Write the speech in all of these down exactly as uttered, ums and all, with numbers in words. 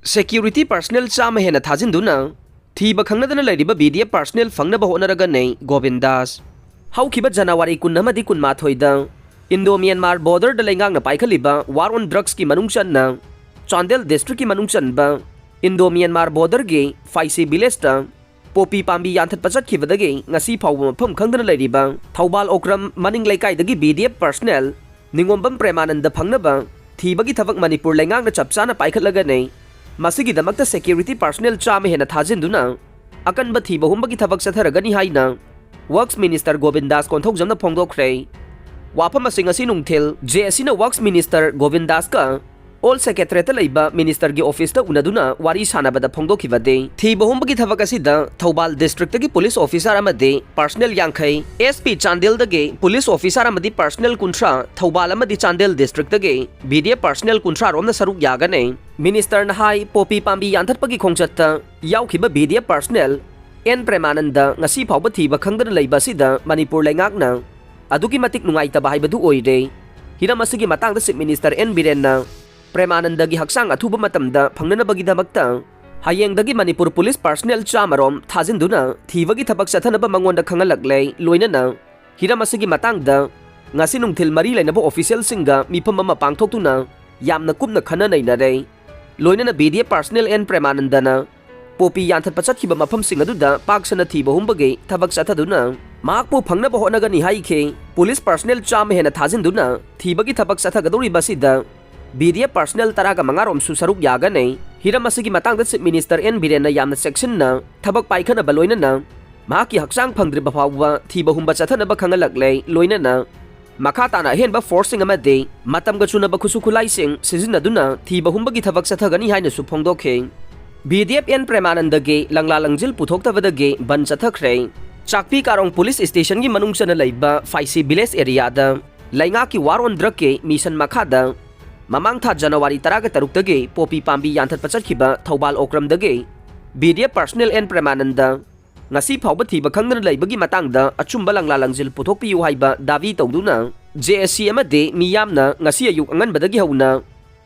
Security personnel ꯆꯥꯝꯃ ꯍꯦꯟꯅ ꯊꯥꯖꯤꯟꯗꯨꯅ ꯊꯤꯕ ꯈꯪꯅꯗꯅ ꯂꯩꯔꯤꯕ B D F personnel ꯐꯪꯅꯕ ꯍꯣꯠꯅꯔꯒꯅꯤ ꯒꯣꯕꯤꯟꯗꯥꯁ꯫ ꯍꯧꯈꯤꯕ ꯖꯅꯋꯥꯔꯤ ꯀꯨꯟ ꯑꯃꯗꯤ ꯀꯨꯟꯃꯥꯊꯣꯏꯗ Indo Myanmar borderꯗ ꯂꯩꯉꯥꯛꯅ ꯄꯥꯏꯈꯠꯂꯤꯕ war on drugsꯀꯤ ꯃꯅꯨꯡ ꯆꯟꯅ ꯆꯥꯟꯗꯦꯜ districtꯀꯤ ꯃꯅꯨꯡ ꯆꯟꯕ Indo Myanmar borderꯒꯤ ꯐꯥꯏꯁꯤ villageꯇ ꯄꯣꯄꯤ ꯄꯥꯝꯕꯤ ꯌꯥꯟꯊꯠꯄ ꯆꯠꯈꯤꯕꯗꯒꯤ ꯉꯁꯤ ꯐꯥꯎꯕ ꯃꯐꯝ ꯈꯪꯗꯅ ꯂꯩꯔꯤꯕ ꯊꯧꯕꯥꯜ ꯑꯣꯀ꯭ꯔꯝ ꯃꯅꯤꯡ ꯂꯩꯀꯥꯏꯗꯒꯤ B D F personnel ꯅꯤꯉꯣꯝꯕꯝ ꯄ꯭ꯔꯦꯃꯥꯅꯟꯗ ꯐꯪꯅꯕ ꯊꯤꯕꯒꯤ ꯊꯕꯛ ꯃꯅꯤꯄꯨꯔ ꯂꯩꯉꯥꯛꯅ ꯆꯞ ꯆꯥꯅ ꯄꯥꯏꯈꯠꯂꯒꯅꯤ꯫ ꯃꯁꯤꯒꯤꯗꯃꯛꯇ security personnel ꯆꯥꯝꯃ ꯍꯦꯟꯅ ꯊꯥꯖꯤꯟꯗꯨꯅ ꯑꯀꯟꯕ ꯊꯤꯕ ꯍꯨꯝꯕꯒꯤ ꯊꯕꯛ ꯆꯠꯊꯔꯒꯅꯤ ꯍꯥꯏꯅ Works Minister ꯒꯣꯕꯤꯟꯗꯥꯁ ꯀꯣꯟꯊꯧꯖꯝꯅ ꯐꯣꯡꯗꯣꯛꯈ꯭ꯔꯦ꯫ ꯋꯥꯐꯝ ꯑꯁꯤ ꯉꯁꯤ ꯅꯨꯡꯊꯤꯜ JACꯅ Works Minister ꯒꯣꯕꯤꯟꯗꯥꯁꯀ Old Secretariatꯇ ꯂꯩꯕ ministerꯒꯤ officeꯇ ꯎꯅꯗꯨꯅ ꯋꯥꯔꯤ ꯁꯥꯟꯅꯕꯗ ꯐꯣꯡꯗꯣꯛꯈꯤꯕꯗꯤ, ꯊꯤꯕ ꯍꯨꯝꯕꯒꯤ ꯊꯕꯛ ꯑꯁꯤꯗ ꯊꯧꯕꯥꯜ districtꯇꯒꯤ police officer ꯑꯃꯗꯤ personnel ꯌꯥꯡꯈꯩ, SP ꯆꯥꯟꯗꯦꯜꯗꯒꯤ police officer ꯑꯃꯗꯤ personnel ꯀꯨꯟꯊ꯭ꯔꯥ, ꯊꯧꯕꯥꯜ ꯑꯃꯗꯤ Chandel districtꯇꯒꯤ B D F personnel ꯀꯨꯟꯊ꯭ꯔꯥ ꯔꯣꯝꯅ ꯁꯔꯨꯛ ꯌꯥꯒꯅꯤ꯫ Ministerꯅ ꯍꯥꯏ, ꯄꯣꯄꯤ ꯄꯥꯝꯕꯤ ꯌꯥꯟꯊꯠꯄꯒꯤ ꯈꯣꯡꯆꯠꯇ ꯌꯥꯎꯈꯤꯕ B D F personnel N ꯄ꯭ꯔꯦꯃꯥꯅꯟꯗ ꯉꯁꯤ ꯐꯥꯎꯕ ꯊꯤꯕ ꯈꯪꯗꯅ ꯂꯩꯕ ꯑꯁꯤꯗ ꯃꯅꯤꯄꯨꯔ ꯂꯩꯉꯥꯛꯅ ꯑꯗꯨꯛꯀꯤ ꯃꯇꯤꯛ ꯅꯨꯡꯉꯥꯏꯇꯕ ꯍꯥꯏꯕꯗꯨ ꯑꯣꯏꯔꯦ꯫ ꯍꯤꯔꯝ ꯑꯁꯤꯒꯤ ꯃꯇꯥꯡꯗ Chief Minister N ꯕꯤꯔꯦꯟꯅ ꯄ꯭ꯔꯦꯃꯥꯅꯟꯗꯒꯤ ꯍꯛꯆꯥꯡ ꯑꯊꯨꯕ ꯃꯇꯝꯗ ꯐꯪꯅꯅꯕꯒꯤꯗꯃꯛꯇ ꯍꯌꯦꯡꯗꯒꯤ ꯃꯅꯤꯄꯨꯔ police personnel ꯆꯥꯝꯃ ꯔꯣꯝ ꯊꯥꯖꯤꯟꯗꯨꯅ ꯊꯤꯕꯒꯤ ꯊꯕꯛ ꯆꯠꯊꯅꯕ ꯃꯉꯣꯟꯗ ꯈꯪꯍꯜꯂꯛꯂꯦ꯫ ꯂꯣꯏꯅꯅ ꯍꯤꯔꯝ ꯑꯁꯤꯒꯤ ꯃꯇꯥꯡꯗ ꯉꯁꯤ ꯅꯨꯡꯊꯤꯜ ꯃꯔꯤ ꯂꯩꯅꯕ officialꯁꯤꯡꯒ ꯃꯤꯐꯝ ꯑꯃ ꯄꯥꯡꯊꯣꯛꯇꯨꯅ ꯌꯥꯝꯅ ꯀꯨꯞꯅ ꯈꯟꯅ ꯅꯩꯅꯔꯦ꯫ ꯂꯣꯏꯅꯅ B D F personnel N ꯄ꯭ꯔꯦꯃꯥꯅꯟꯗꯅ ꯄꯣꯄꯤ ꯌꯥꯟꯊꯠꯄ ꯆꯠꯈꯤꯕ ꯃꯐꯝꯁꯤꯡ ꯑꯗꯨꯗ ꯄꯥꯛ ꯁꯟꯅ ꯊꯤꯕ ꯍꯨꯝꯕꯒꯤ ꯊꯕꯛ ꯆꯠꯊꯗꯨꯅ ꯃꯍꯥꯛꯄꯨ ꯐꯪꯅꯕ ꯍꯣꯠꯅꯒꯅꯤ ꯍꯥꯏꯈꯤ꯫ Police personnel ꯆꯥꯝꯃ ꯍꯦꯟꯅ ꯊꯥꯖꯤꯟꯗꯨꯅ ꯊꯤꯕꯒꯤ ꯊꯕꯛ ꯆꯠꯊꯒꯗꯧꯔꯤꯕ ꯑꯁꯤꯗ B D F personnel ꯇꯔꯥꯒ ꯃꯉꯥ ꯔꯣꯝꯁꯨ ꯁꯔꯨꯛ ꯌꯥꯒꯅꯤ꯫ ꯍꯤꯔꯝ ꯑꯁꯤꯒꯤ ꯃꯇꯥꯡꯗ Chief Minister N ꯕꯤꯔꯦꯟꯅ ꯌꯥꯝꯅ ꯆꯦꯛꯁꯤꯟꯅ ꯊꯕꯛ ꯄꯥꯏꯈꯠꯅꯕ ꯂꯣꯏꯅꯅ ꯃꯍꯥꯛꯀꯤ ꯍꯛꯆꯥꯡ ꯐꯪꯗ꯭ꯔꯤꯕ ꯐꯥꯎꯕ ꯊꯤꯕ ꯍꯨꯝꯕ ꯆꯠꯊꯅꯕ ꯈꯪꯍꯜꯂꯛꯂꯦ꯫ ꯂꯣꯏꯅꯅ ꯃꯈꯥ ꯇꯥꯅ ꯑꯍꯦꯟꯕ forceꯁꯤꯡ ꯑꯃꯗꯤ ꯃꯇꯝꯒ ꯆꯨꯅꯕ ꯈꯨꯠꯁꯨ ꯈꯨꯠꯂꯥꯏꯁꯤꯡ ꯁꯤꯖꯤꯟꯅꯗꯨꯅ ꯊꯤꯕ ꯍꯨꯝꯕꯒꯤ ꯊꯕꯛ ꯆꯠꯊꯒꯅꯤ ꯍꯥꯏꯅꯁꯨ ꯐꯣꯡꯗꯣꯛꯈꯤ꯫ B D F N ꯄ꯭ꯔꯦꯃꯥꯅꯟꯗꯒꯤ ꯂꯪꯂꯥ ꯂꯪꯖꯤꯜ ꯄꯨꯊꯣꯛꯇꯕꯗꯒꯤ ꯕꯟ ꯆꯠꯊꯈ꯭ꯔꯦ꯫ ꯆꯥꯛꯄꯤ ꯀꯥꯔꯣꯡ police stationꯒꯤ ꯃꯅꯨꯡ ꯆꯟꯅ ꯂꯩꯕ ꯐꯥꯏꯁꯤ village areaꯗ ꯂꯩꯉꯥꯛꯀꯤ war on drugꯀꯤ mission ꯃꯈꯥꯗ ꯃꯃꯥꯡ ꯊꯥ ꯖꯅꯋꯥꯔꯤ ꯇꯔꯥꯒ ꯇꯔꯨꯛꯇꯒꯤ ꯄꯣꯄꯤ ꯄꯥꯝꯕꯤ ꯌꯥꯟꯊꯠꯄ ꯆꯠꯈꯤꯕ Thoubal ꯑꯣꯀ꯭ꯔꯝꯗꯒꯤ B D F personnel N ꯄ꯭ꯔꯦꯃꯥꯅꯟꯗ ꯉꯁꯤ ꯐꯥꯎꯕ ꯊꯤꯕ ꯈꯪꯗꯅ ꯂꯩꯕꯒꯤ ꯃꯇꯥꯡꯗ ꯑꯆꯨꯝꯕ ꯂꯪꯂꯥ ꯂꯪꯖꯤꯜ ꯄꯨꯊꯣꯛꯄꯤꯌꯨ ꯍꯥꯏꯕ ꯗꯥꯕꯤ ꯇꯧꯗꯨꯅ JAC ꯑꯃꯗꯤ ꯃꯤꯌꯥꯝꯅ ꯉꯁꯤ ꯑꯌꯨꯛ ꯑꯉꯟꯕꯗꯒꯤ ꯍꯧꯅ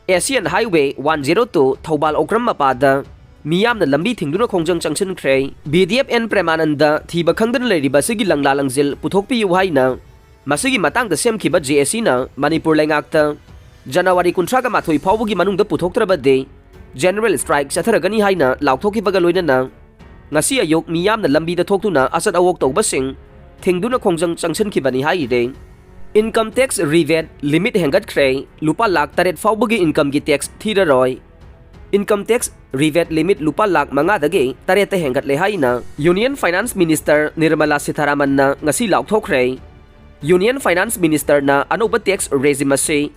Asian Highway one zero two Thoubal Okram ꯃꯄꯥꯗ ꯃꯤꯌꯥꯝꯅ ꯂꯝꯕꯤ ꯊꯤꯡꯗꯨꯅ ꯈꯣꯡꯖꯪ ꯆꯪꯁꯤꯟꯈ꯭ꯔꯦ꯫ B D F N ꯄ꯭ꯔꯦꯃꯥꯅꯟꯗ ꯊꯤꯕ ꯈꯪꯗꯅ ꯂꯩꯔꯤꯕ ꯑꯁꯤꯒꯤ ꯂꯪꯂꯥ ꯂꯪꯖꯤꯜ ꯄꯨꯊꯣꯛꯄꯤꯌꯨ ꯍꯥꯏꯅ ꯃꯁꯤꯒꯤ ꯃꯇꯥꯡꯗ ꯁꯦꯝꯈꯤꯕ J A Cꯅ ꯃꯅꯤꯄꯨꯔ ꯂꯩꯉꯥꯛꯇ ꯖꯅꯋꯥꯔꯤ ꯀꯨꯟꯊ꯭ꯔꯥꯒ ꯃꯥꯊꯣꯏ ꯐꯥꯎꯕꯒꯤ ꯃꯅꯨꯡꯗ ꯄꯨꯊꯣꯛꯇ꯭ꯔꯕꯗꯤ General Strike ꯆꯠꯊꯔꯒꯅꯤ ꯍꯥꯏꯅ ꯂꯥꯎꯊꯣꯛꯈꯤꯕꯒ ꯂꯣꯏꯅꯅ ꯉꯁꯤ ꯑꯌꯨꯛ ꯃꯤꯌꯥꯝꯅ ꯂꯝꯕꯤꯗ ꯊꯣꯛꯇꯨꯅ ꯑꯆꯠ ꯑꯋꯣꯛ ꯇꯧꯕꯁꯤꯡ ꯊꯤꯡꯗꯨꯅ ꯈꯣꯡꯖꯪ ꯆꯪꯁꯤꯟꯈꯤꯕꯅꯤ ꯍꯥꯏꯔꯤ꯫ Income tax rebate limit ꯍꯦꯟꯒꯠꯈ꯭ꯔꯦ꯫ ꯂꯨꯄꯥ ꯂꯥꯈ ꯇꯔꯦꯠ ꯐꯥꯎꯕꯒꯤ incomeꯒꯤ tax ꯊꯤꯔꯔꯣꯏ꯫ Income tax rebate limit ꯂꯨꯄꯥ ꯂꯥꯈ ꯃꯉꯥꯗꯒꯤ ꯇꯔꯦꯠꯇ ꯍꯦꯟꯒꯠꯂꯦ ꯍꯥꯏꯅ Union Finance Minister ꯅꯤꯔꯃꯂꯥ ꯁꯤꯊꯥꯔꯥꯃꯟꯅ ꯉꯁꯤ ꯂꯥꯎꯊꯣꯛꯈ꯭ꯔꯦ꯫ Union Finance Ministerꯅ ꯑꯅꯧꯕ tax regime ꯑꯁꯤ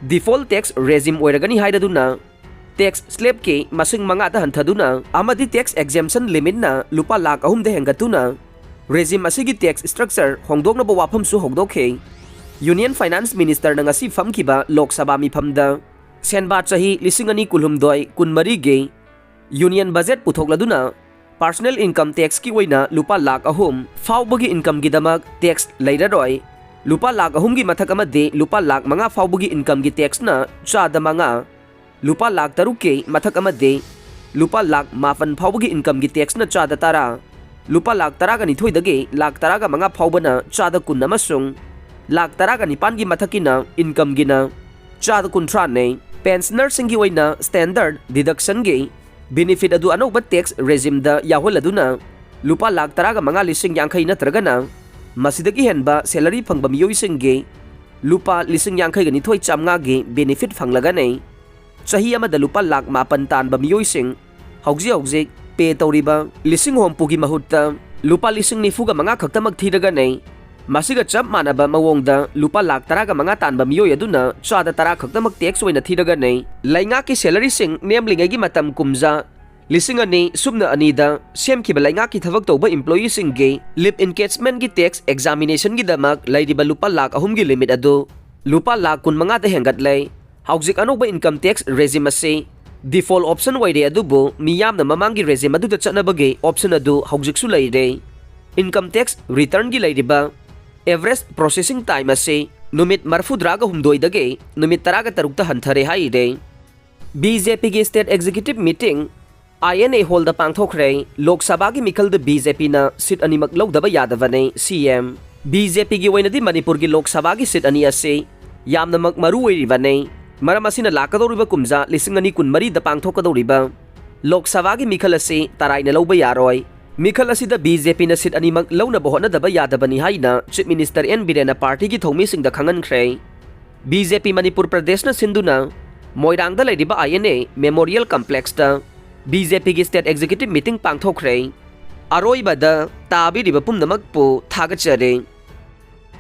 default tax regime ꯑꯣꯏꯔꯒꯅꯤ ꯍꯥꯏꯔꯗꯨꯅ tax slabꯀꯤ ꯃꯁꯤꯡ ꯃꯉꯥꯗ ꯍꯟꯊꯗꯨꯅ ꯑꯃꯗꯤ tax exemption limitꯅ ꯂꯨꯄꯥ ꯂꯥꯈ ꯑꯍꯨꯝꯗ ꯍꯦꯟꯒꯠꯇꯨꯅ regime ꯑꯁꯤꯒꯤ tax structure ꯍꯣꯡꯗꯣꯛꯅꯕ ꯋꯥꯐꯝꯁꯨ ꯍꯧꯗꯣꯛꯈꯤ꯫ Union Finance Ministerꯅ ꯉꯁꯤ ꯐꯝꯈꯤꯕ ꯂꯣꯛ ꯁꯚꯥ ꯃꯤꯐꯝꯗ ꯁꯦꯟꯕꯥ ꯆꯍꯤ ꯂꯤꯁꯤꯡ ꯑꯅꯤ ꯀꯨꯟꯍꯨꯝꯗꯣꯏ ꯀꯨꯟꯃꯔꯤꯒꯤ Union Budget ꯄꯨꯊꯣꯛꯂꯗꯨꯅ personal income taxꯀꯤ ꯑꯣꯏꯅ ꯂꯨꯄꯥ ꯂꯥꯈ ꯑꯍꯨꯝ ꯐꯥꯎꯕꯒꯤ incomeꯒꯤꯗꯃꯛ tax ꯂꯩꯔꯔꯣꯏ꯫ ꯂꯨꯄꯥ ꯂꯥꯈ ꯑꯍꯨꯝꯒꯤ ꯃꯊꯛ ꯑꯃꯗꯤ ꯂꯨꯄꯥ ꯂꯥꯈ ꯃꯉꯥ ꯐꯥꯎꯕꯒꯤ incomeꯒꯤ taxꯅ ꯆꯥꯗ ꯃꯉꯥ, ꯂꯨꯄꯥ ꯂꯥꯈ ꯇꯔꯨꯛꯀꯤ ꯃꯊꯛ ꯑꯃꯗꯤ ꯂꯨꯄꯥ ꯂꯥꯈ ꯃꯥꯄꯟ ꯐꯥꯎꯕꯒꯤ incomeꯒꯤ taxꯅ ꯆꯥꯗ ꯇꯔꯥ, ꯂꯨꯄꯥ ꯂꯥꯈ ꯇꯔꯥꯒ ꯅꯤꯊꯣꯏꯗꯒꯤ ꯂꯥꯈ ꯇꯔꯥꯒ ꯃꯉꯥ ꯐꯥꯎꯕꯅ ꯆꯥꯗ ꯀꯨꯟ ꯑꯃꯁꯨꯡ ꯂꯥꯈ ꯇꯔꯥꯒ ꯅꯤꯄꯥꯟꯒꯤ ꯃꯊꯛꯀꯤꯅ incomeꯒꯤꯅ ꯆꯥꯗ ꯀꯨꯟꯊ꯭ꯔꯥꯅꯤ꯫ Pensionerꯁꯤꯡꯒꯤ ꯑꯣꯏꯅ standard deductionꯒꯤ benefit ꯑꯗꯨ ꯑꯅꯧꯕ tax regimeꯗ ꯌꯥꯎꯍꯜꯂꯗꯨꯅ ꯂꯨꯄꯥ ꯂꯥꯈ ꯇꯔꯥꯒ ꯃꯉꯥ ꯂꯤꯁꯤꯡ ꯌꯥꯡꯈꯩ ꯅꯠꯇ꯭ꯔꯒꯅ ꯃꯁꯤꯗꯒꯤ ꯍꯦꯟꯕ salary ꯐꯪꯕ ꯃꯤꯑꯣꯏꯁꯤꯡꯒꯤ ꯂꯨꯄꯥ ꯂꯤꯁꯤꯡ ꯌꯥꯡꯈꯩꯒ ꯅꯤꯊꯣꯏ ꯆꯥꯝꯃꯉꯥꯒꯤ benefit ꯐꯪꯂꯒꯅꯤ꯫ ꯆꯍꯤ ꯑꯃꯗ ꯂꯨꯄꯥ ꯂꯥꯈ ꯃꯥꯄꯟ ꯇꯥꯟꯕ ꯃꯤꯑꯣꯏꯁꯤꯡ ꯍꯧꯖꯤꯛ ꯍꯧꯖꯤꯛ pay ꯇꯧꯔꯤꯕ ꯂꯤꯁꯤꯡ ꯍꯨꯝꯐꯨꯒꯤ ꯃꯍꯨꯠꯇ ꯂꯨꯄꯥ ꯂꯤꯁꯤꯡ ꯅꯤꯐꯨꯒ ꯃꯉꯥ ꯈꯛꯇꯃꯛ ꯊꯤꯔꯒꯅꯤ꯫ ꯃꯁꯤꯒ ꯆꯞ ꯃꯥꯟꯅꯕ ꯃꯑꯣꯡꯗ ꯂꯨꯄꯥ ꯂꯥꯈ ꯇꯔꯥꯒ ꯃꯉꯥ ꯇꯥꯟꯕ ꯃꯤꯑꯣꯏ ꯑꯗꯨꯅ ꯆꯥꯗ ꯇꯔꯥ ꯈꯛꯇꯃꯛ tax ꯑꯣꯏꯅ ꯊꯤꯔꯒꯅꯤ꯫ ꯂꯩꯉꯥꯛꯀꯤ salaryꯁꯤꯡ ꯅꯦꯝꯂꯤꯉꯩꯒꯤ ꯃꯇꯝ ꯀꯨꯝꯖꯥ ꯂꯤꯁꯤꯡ ꯑꯅꯤ ꯁꯨꯞꯅ ꯑꯅꯤꯗ ꯁꯦꯝꯈꯤꯕ ꯂꯩꯉꯥꯛꯀꯤ ꯊꯕꯛ ꯇꯧꯕ employeeꯁꯤꯡꯒꯤ leave encashmentꯒꯤ tax examinationꯒꯤꯗꯃꯛ ꯂꯩꯔꯤꯕ ꯂꯨꯄꯥ ꯂꯥꯈ ꯑꯍꯨꯝꯒꯤ limit ꯑꯗꯨ ꯂꯨꯄꯥ ꯂꯥꯈ ꯀꯨꯟꯃꯉꯥꯗ ꯍꯦꯟꯒꯠꯂꯦ꯫ ꯍꯧꯖꯤꯛ ꯑꯅꯧꯕ income tax regime ꯑꯁꯤ default option ꯑꯣꯏꯔꯦ, ꯑꯗꯨꯕꯨ ꯃꯤꯌꯥꯝꯅ ꯃꯃꯥꯡꯒꯤ regime ꯑꯗꯨꯗ ꯆꯠꯅꯕꯒꯤ option ꯑꯗꯨ ꯍꯧꯖꯤꯛꯁꯨ ꯂꯩꯔꯦ꯫ Income tax returnꯒꯤ ꯂꯩꯔꯤꯕ average processing time ꯑꯁꯤ ꯅꯨꯃꯤꯠ ꯃꯔꯐꯨꯇꯔꯥꯒ ꯍꯨꯝꯗꯣꯏꯗꯒꯤ ꯅꯨꯃꯤꯠ ꯇꯔꯥꯒ ꯇꯔꯨꯛꯇ ꯍꯟꯊꯔꯦ ꯍꯥꯏꯔꯦ꯫ ꯕꯤ ꯖꯦ ꯄꯤꯒꯤ state executive meeting I N A hall ꯗ ꯄꯥꯡꯊꯣꯛꯈ꯭ꯔꯦ꯫ ꯂꯣꯛ ꯁꯚꯥꯒꯤ ꯃꯤꯈꯜꯗ ꯕꯤ ꯖꯦ ꯄꯤꯅ seat ꯑꯅꯤꯃꯛ ꯂꯧꯗꯕ ꯌꯥꯗꯕꯅꯤ, ꯁꯤ ꯑꯦꯝ꯫ ꯕꯤ ꯖꯦ ꯄꯤꯒꯤ ꯑꯣꯏꯅꯗꯤ ꯃꯅꯤꯄꯨꯔꯒꯤ ꯂꯣꯛ ꯁꯚꯥꯒꯤ seat ꯑꯅꯤ ꯑꯁꯤ ꯌꯥꯝꯅꯃꯛ ꯃꯔꯨ ꯑꯣꯏꯔꯤꯕꯅꯤ꯫ ꯃꯔꯝ ꯑꯁꯤꯅ ꯂꯥꯛꯀꯗꯧꯔꯤꯕ ꯀꯨꯝꯖꯥ ꯂꯤꯁꯤꯡ ꯑꯅꯤ ꯀꯨꯟꯃꯔꯤꯗ ꯄꯥꯡꯊꯣꯛꯀꯗꯧꯔꯤꯕ ꯂꯣꯛ ꯁꯚꯥꯒꯤ ꯃꯤꯈꯜ ꯑꯁꯤ ꯇꯔꯥꯏꯅ ꯂꯧꯕ ꯌꯥꯔꯣꯏ꯫ ꯃꯤꯈꯜ ꯑꯁꯤꯗ ꯕꯤ ꯖꯦ ꯄꯤꯅ seat ꯑꯅꯤꯃꯛ ꯂꯧꯅꯕ ꯍꯣꯠꯅꯗꯕ ꯌꯥꯗꯕꯅꯤ ꯍꯥꯏꯅ Chief Minister ꯑꯦꯟ ꯕꯤꯔꯦꯟꯅ party ꯒꯤ ꯊꯧꯃꯤꯁꯤꯡꯗ ꯈꯪꯍꯟꯈ꯭ꯔꯦ꯫ ꯕꯤ ꯖꯦ ꯄꯤ ꯃꯅꯤꯄꯨꯔ ꯄ꯭ꯔꯗꯦꯁꯅ ꯁꯤꯟꯗꯨꯅ ꯃꯣꯏꯔꯥꯡꯗ ꯂꯩꯔꯤꯕ I N A Memorial Complex ꯇ ꯕꯤ ꯖꯦ ꯄꯤꯒꯤ state executive meeting ꯄꯥꯡꯊꯣꯛꯈ꯭ꯔꯦ꯫ ꯑꯔꯣꯏꯕꯗ ꯇꯥꯕꯤꯔꯤꯕ ꯄꯨꯝꯅꯃꯛꯄꯨ ꯊꯥꯒꯠꯆꯔꯤ꯫